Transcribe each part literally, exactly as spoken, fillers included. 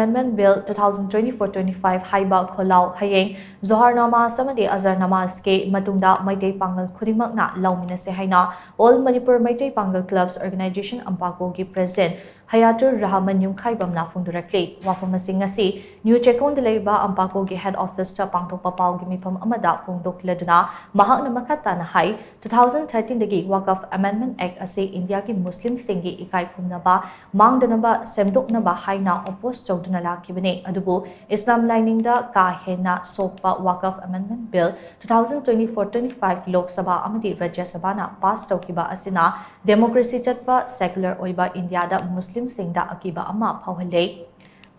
Amendment Bill two thousand twenty-four twenty-five ꯍꯥꯏꯕ ꯈꯣꯜꯂꯥꯎ ꯍꯌꯦꯡ ꯖꯣꯍꯔ ꯅꯃꯥꯖ ꯑꯃꯗꯤ ꯑꯖꯔ ꯅꯃꯥꯖꯀꯤ ꯃꯇꯨꯡꯗ ꯃꯩꯇꯩ ꯄꯥꯡꯒꯜ ꯈꯨꯗꯤꯡꯃꯛꯅ ꯂꯧꯃꯤꯟꯅꯁꯦ ꯍꯥꯏꯅ All Manipur Meitei Pangal Clubs Organization, AMPACOꯒꯤ President ꯍꯌꯥꯇꯨꯔ Rahman ꯌꯨꯝꯈꯥꯏꯕꯝꯅ ꯐꯣꯡꯗꯣꯔꯛꯂꯤ꯫ ꯋꯥꯐꯝ ꯑꯁꯤ ꯉꯁꯤ ꯅ꯭ꯌꯨ ꯆꯦꯛꯀꯣꯟꯗ ꯂꯩꯕ AMPACOꯒꯤ head officeꯇ ꯄꯥꯡꯊꯣꯛꯄ ꯄꯥꯎꯒꯤ ꯃꯤꯐꯝ ꯑꯃꯗ ꯐꯣꯡꯗꯣꯛꯂꯗꯨꯅ ꯃꯍꯥꯛꯅ ꯃꯈꯥ ꯇꯥꯅ ꯍꯥꯏ, two thousand thirteenꯗꯒꯤ Waqf Amendment Act ꯑꯁꯤ ꯏꯟꯗꯤꯌꯥꯒꯤ ꯃꯨꯁꯂꯤꯝꯁꯤꯡꯒꯤ ꯏꯀꯥꯏ ꯈꯨꯝꯅꯕ ꯃꯥꯡꯗꯅꯕ ꯁꯦꯝꯗꯣꯛꯅꯕ ꯍꯥꯏꯅ oppose ꯇꯧꯗꯨꯅ ꯂꯥꯛꯈꯤꯕꯅꯤ꯫ ꯑꯗꯨꯕꯨ ꯏꯁꯂꯥꯝ ꯂꯥꯏꯅꯤꯡꯗ ꯀꯥ ꯍꯦꯟꯅ ꯁꯣꯛꯄ Waqf Amendment Bill two thousand twenty-four twenty-five Lok Sabha ꯑꯃꯗꯤ ꯔꯥꯖ꯭ꯌ ꯁꯚꯥꯅ pass ꯇꯧꯈꯤꯕ ꯑꯁꯤꯅ democracy ꯆꯠꯄ secular ꯑꯣꯏꯕ ꯏꯟꯗꯤꯌꯥꯗ ꯃꯨꯁꯂꯤꯝꯁꯤꯡꯗ ꯑꯀꯤꯕ ꯑꯃ ꯐꯥꯎꯍꯜꯂꯦ꯫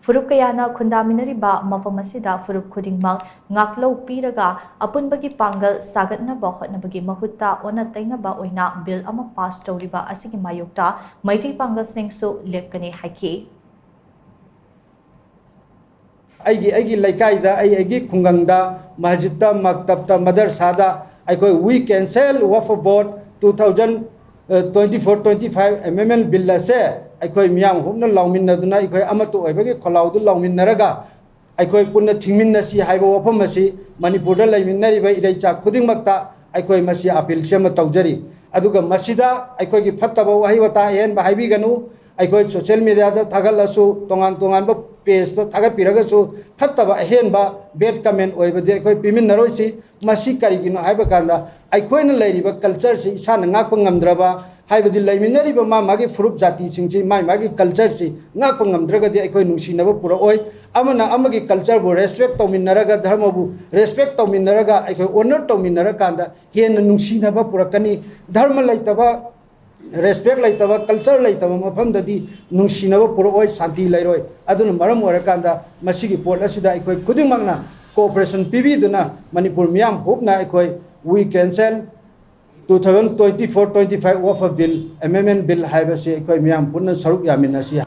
ꯐꯨꯔꯨꯞ ꯀꯌꯥꯅ ꯈꯨꯟꯗꯥꯃꯤꯟꯅꯔꯤꯕ ꯃꯐꯝ ꯑꯁꯤꯗ ꯐꯨꯔꯨꯞ ꯈꯨꯗꯤꯡꯃꯛ ꯉꯥꯛꯂꯧ ꯄꯤꯔꯒ ꯑꯄꯨꯟꯕꯒꯤ ꯄꯥꯡꯒꯜ ꯁꯥꯒꯠꯅꯕ ꯍꯣꯠꯅꯕꯒꯤ ꯃꯍꯨꯠꯇ ꯑꯣꯟꯅ ꯇꯩꯅꯕ ꯑꯣꯏꯅ bill ꯑꯃ pass ꯇꯧꯔꯤꯕ ꯑꯁꯤꯒꯤ ꯃꯥꯌꯣꯛꯇ ꯃꯩꯇꯩ ꯄꯥꯡꯒꯜꯁꯤꯡꯁꯨ ꯂꯦꯞꯀꯅꯤ ꯍꯥꯏꯈꯤ꯫ ꯑꯩꯒꯤ ꯑꯩꯒꯤ ꯂꯩꯀꯥꯏꯗ, ꯑꯩ ꯑꯩꯒꯤ ꯈꯨꯡꯒꯪꯗ, ꯃꯁꯖꯤꯗꯇ, ꯃꯛꯇꯕꯇ, ꯃꯗꯔꯁꯥꯗ ꯑꯩꯈꯣꯏ We Cancel Waqf Board two thousand twenty-four twenty-five Amendment Bill ꯑꯁꯦ ꯑꯩꯈꯣꯏ ꯃꯤꯌꯥꯝ ꯍꯨꯞꯅ ꯂꯥꯎꯃꯤꯟꯅꯗꯨꯅ, ꯑꯩꯈꯣꯏ ꯑꯃꯠꯇ ꯑꯣꯏꯕꯒꯤ ꯈꯣꯜꯂꯥꯎꯗꯨ ꯂꯥꯎꯃꯤꯟꯅꯔꯒ ꯑꯩꯈꯣꯏ ꯄꯨꯟꯅ ꯊꯤꯡꯃꯤꯟꯅꯁꯤ ꯍꯥꯏꯕ ꯋꯥꯐꯝ ꯑꯁꯤ ꯃꯅꯤꯄꯨꯔꯗ ꯂꯩꯃꯤꯟꯅꯔꯤꯕ ꯏꯔꯩꯆꯥ ꯈꯨꯗꯤꯡꯃꯛꯇ ꯑꯩꯈꯣꯏ ꯃꯁꯤ appeal ꯁꯤ ꯑꯃ ꯇꯧꯖꯔꯤ꯫ ꯑꯗꯨꯒ ꯃꯁꯤꯗ ꯑꯩꯈꯣꯏꯒꯤ ꯐꯠꯇꯕ ꯋꯥꯍꯩ ꯋꯥꯇꯥ ꯑꯍꯦꯟꯕ ꯍꯥꯏꯕꯤꯒꯅꯨ꯫ ꯑꯩꯈꯣꯏ social media ꯗ ꯊꯥꯒꯠꯂꯁꯨ, ꯇꯣꯉꯥꯟ ꯇꯣꯉꯥꯟꯕ page ꯇ ꯊꯥꯒꯠꯄꯤꯔꯒꯁꯨ, ꯐꯠꯇꯕ ꯑꯍꯦꯟꯕ bad comment ꯑꯣꯏꯕꯗꯤ ꯑꯩꯈꯣꯏ ꯄꯤꯃꯤꯟꯅꯔꯣꯏꯁꯤ꯫ ꯃꯁꯤ ꯀꯔꯤꯒꯤꯅꯣ ꯍꯥꯏꯕ ꯀꯥꯟꯗ, ꯑꯩꯈꯣꯏꯅ ꯂꯩꯔꯤꯕ culture ꯁꯤ ꯏꯁꯥꯅ ꯉꯥꯛꯄ ꯉꯝꯗ꯭ꯔꯕ, ꯍꯥꯏꯕꯗꯤ ꯂꯩꯃꯤꯟꯅꯔꯤꯕ ꯃꯥ ꯃꯥꯒꯤ ꯐꯨꯔꯨꯞ ꯖꯥꯇꯤꯁꯤꯡꯁꯤ ꯃꯥꯒꯤ ꯃꯥꯒꯤ culture ꯁꯤ ꯉꯥꯛꯄ ꯉꯝꯗ꯭ꯔꯒꯗꯤ ꯑꯩꯈꯣꯏ ꯅꯨꯡꯁꯤꯅꯕ ꯄꯨꯔꯛꯑꯣꯏ꯫ ꯑꯃꯅ ꯑꯃꯒꯤ culture ꯕꯨ respect ꯇꯧꯃꯤꯟꯅꯔꯒ, ꯙꯔꯃꯕꯨ respect ꯇꯧꯃꯤꯟꯅꯔꯒ, ꯑꯩꯈꯣꯏ honour ꯇꯧꯃꯤꯟꯅꯔꯀꯥꯟꯗ ꯍꯦꯟꯅ ꯅꯨꯡꯁꯤꯅꯕ ꯄꯨꯔꯛꯀꯅꯤ꯫ ꯙꯔꯃ ꯂꯩꯇꯕ, respect ꯂꯩꯇꯕ, culture ꯂꯩꯇꯕ ꯃꯐꯝꯗꯗꯤ ꯅꯨꯡꯁꯤꯅꯕ ꯄꯨꯔꯛꯑꯣꯏ, ꯁꯥꯟꯇꯤ ꯂꯩꯔꯣꯏ꯫ ꯑꯗꯨꯅ ꯃꯔꯝ ꯑꯣꯏꯔꯀꯥꯟꯗ ꯃꯁꯤꯒꯤ ꯄꯣꯠ ꯑꯁꯤꯗ ꯑꯩꯈꯣꯏ ꯈꯨꯗꯤꯡꯃꯛꯅ cooperation ꯄꯤꯕꯤꯗꯨꯅ ꯃꯅꯤꯄꯨꯔ ꯃꯤꯌꯥꯝ ꯍꯨꯞꯅ ꯑꯩꯈꯣꯏ We Cancel two thousand twenty-four twenty-five Waqf Bill, Amendment Bill ꯍꯥꯏꯕꯁꯤ ꯑꯩꯈꯣꯏ ꯃꯤꯌꯥꯝ ꯄꯨꯟꯅ ꯁꯔꯨꯛ ꯌꯥꯃꯤꯟꯅꯁꯤ꯫